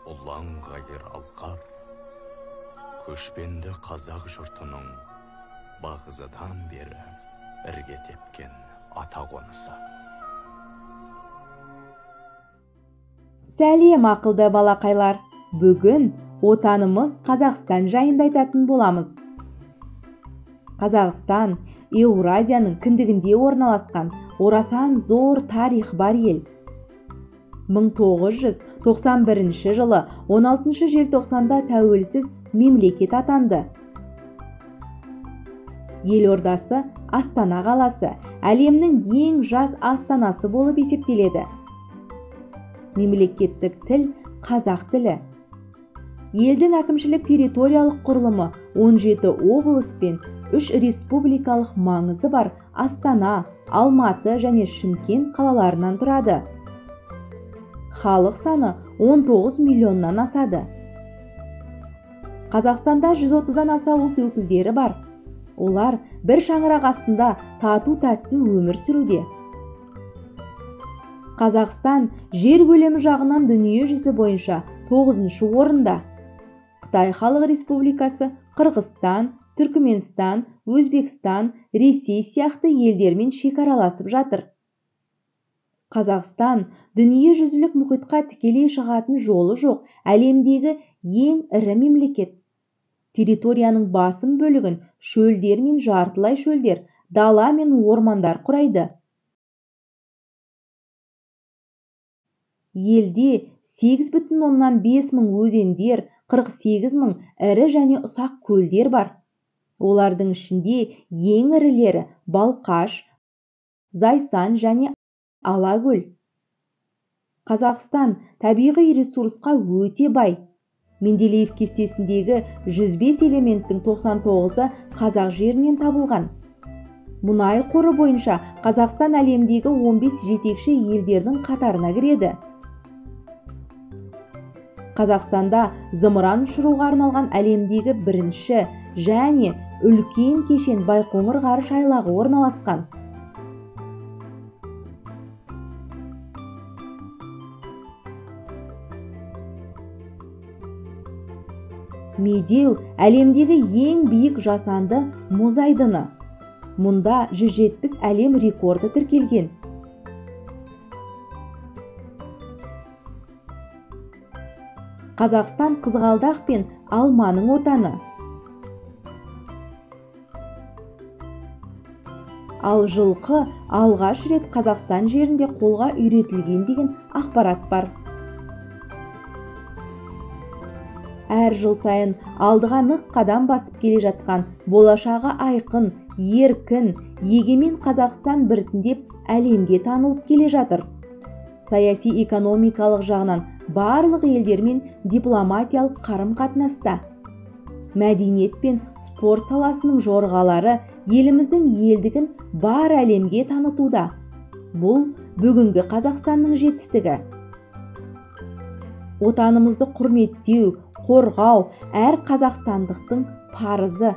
Ұлан-ғайыр алқап, көшпенді қазақ жұртының бағзыдан бері ірге тепкен ата қонысы. Сәлем, ақылды балақайлар! Бүгін отанымыз Қазақстан жайында айтатын боламыз. Қазақстан Еуразияның кіндігінде орналасқан орасан зор тарих бар ел. 1991 жылы 16 желтоқсанда тәуелсіз мемлекет атанды. Елордасы Астана қаласы әлемнің ең жас астанасы болып есептеледі. Мемлекеттік тіл қазақ тілі. Елдің әкімшілік территориялық құрылымы 17 облыс пен 3 республикалық маңызы бар Астана, Алматы және Шымкент қалаларынан тұрады. Халық саны 19 миллионнан асады. Қазақстанда 130-дан аса ұлт өкілдері бар. Олар бір шаңырақ астында тату-тәтті өмір сүруде. Қазақстан жер көлемі жағынан дүние жүзі бойынша 9-шы орында. Қытай Халық Республикасы, Қырғызстан, Түркіменстан, Өзбекстан, Ресей сияқты елдермен шекараласып жатыр. Қазақстан дүниежүзілік мұхитқа тікелей шығатын жолы жоқ әлемдегі ең ірі мемлекет. Территорияның басым бөлігін шөлдер мен жартылай шөлдер, дала мен ормандар құрайды. Елде 8,5 мың өзендер, 48 мың ірі және ұсақ көлдер бар. Олардың ішінде ең ірілері Балқаш, Зайсан және Алакөл. Қазақстан табиғи ресурсқа өте бай. Менделеев кестесіндегі 105 элементтің 99-ы қазақ жерінен табылған. Мұнай қоры бойынша Қазақстан әлемдегі 15 жетекші елдердің қатарына кіреді. Қазақстанда зымыран ұшыруға арналған әлемдегі бірінші және үлкен кешен Байқоңыр ғарыш айлағы орналасқан. Медеу әлемдегі ең биік жасанды мұз айдыны. Мұнда 170 әлем рекорды тіркелген. Қазақстан қызғалдақ пен алманың отаны. Ал жылқы алғаш рет Қазақстан жерінде қолға үйретілген деген ақпарат бар. Әр жыл сайын алдыға нық қадам басып келе жатқан болашағы айқын, еркін, егемен Қазақстан біртіндеп әлемге танылып келе жатыр. Саяси экономикалық жағынан барлық елдермен дипломатиялық қарым-қатынаста. Мәдениет пен спорт саласының жорғалары еліміздің елдігін бар әлемге танытуда. Бұл бүгінгі Қазақстанның жетістігі. Отанымызды құрметтеу, қорғау әр қазақстандықтың парызы.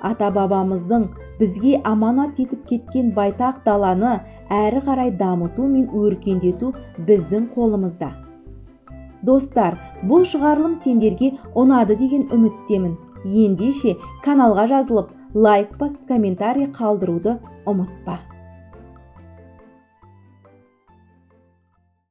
Ата-бабамыздың бізге аманат етіп кеткен байтақ даланы әрі қарай дамыту мен өркендету біздің қолымызда. Достар, бұл шығарылым сендерге ұнады деген үміттемін. Ендеше каналға жазылып, лайк басып, комментарий қалдыруды ұмытпа.